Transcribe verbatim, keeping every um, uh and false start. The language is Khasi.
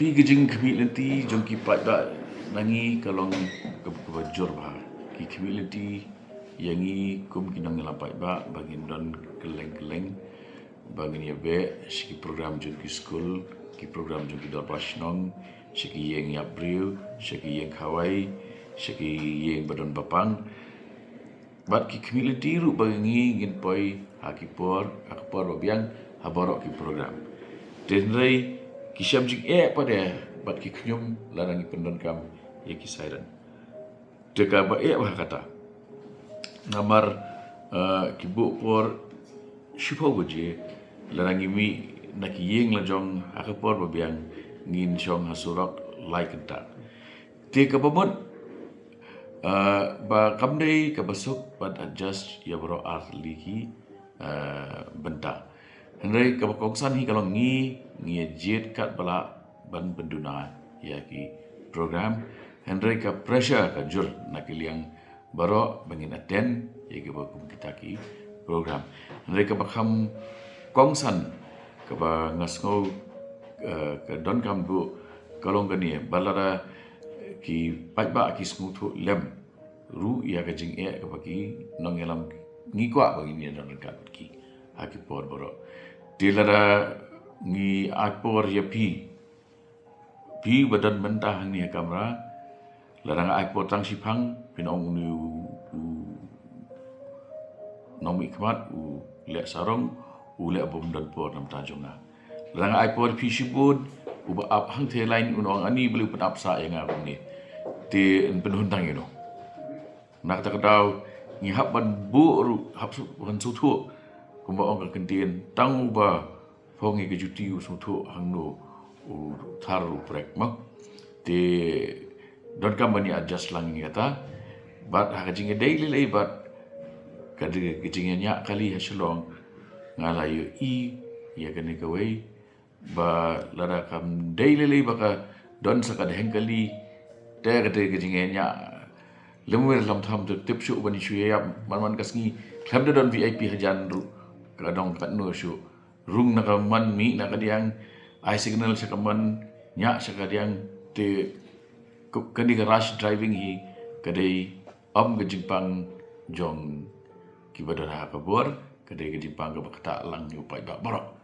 Te ka jingkhmih lynti jong ki paidbah na ngi ka long kaba jur bha. Ki khmih lynti ïa ngi kum ki nongïalam paidbah ba ngin don kylleng kylleng, ba ngin ïa beh sha ki program jong ki skul, ki program jong ki dorbar shnong, sha ki ïing ïap briew, sha ki ïing khawai, sha ki ïing ba don ba pang. Bad ki khmih lynti ruh ba ngi ngin poi ha ki por, ha ki por ba biang, ha baroh ki program. Te hynrei ki shem jingeh pat de bad ki khñium lada ngi pyndonkam ïa ki siren. Te kaba eh bha kata, namar ki buh por shiphew baje, lada ngi mih na ki ïing la jong ha ka por ba biang, ngin shong ha surok lai kynta. Te kaba mut ba kam dei kaba suk ban adjust ïa baroh ar tylli ki bynta. Hynrei kaba kongsan hi ka long ngi, ngi ïa jied katba lah ban pynduna ïa ki program. Hynrei ka pressure ka jur na ki liang baroh ba ngin attend ïa kiba kum kita ki program. Hynrei kaba kham kongsan kaba nga sngew ka donkam buh ka long kane, ba lada ki paidbah ki sngewthuh lem ruh ïa ka jingeh kaba ki nongïalam ngi kwah ba ngin ïa don ryngkat bad ki ha ki por baroh. Te lada ngi ai por ïa phi, phi ba don mynta hangne ha kamra, lada nga ai por tang shiphang, phin ong une u nongmihkhmat u leh sarong, u leh bym don por na bynta jong nga. Lada nga ai por phi shibun, uba ap hangthie line un ong ani balei pynap sah ïa nga kumne. Te yn pynhun tang ïa no. Na kata ka daw ngi hap ban buh ruh, hap ban sngewthuh, kumba ong ka kyntien, tang uba phong ïa ka juti u sngewthuh hangno u thar u prek, mo. Te donkam ban ïa adjust lang ïa kata. Bad ha ka jingïadei lei lei bad ka dei ka jingïañiah kali ha Shillong, nga la ïohi ïa kane kawei, ba lada kam dei lei lei ba ka don sa ka dheng kali, te ka dei ka jingïañiah lem wir lam tham, te tip shuh ban shu ïa ïap man man ka sngi, khlem da don V I P hajan ruh, ka dang katno shuh. Rung na ka mon, mih na ka diang, ai signal sha ka mon, ñiah sha ka diang, te kane ka rash driving hi ka dei ym ka jingpang jong kiba don ha ka bor, ka dei ka jingpang kaba ktah lang ïa u paidbah baroh.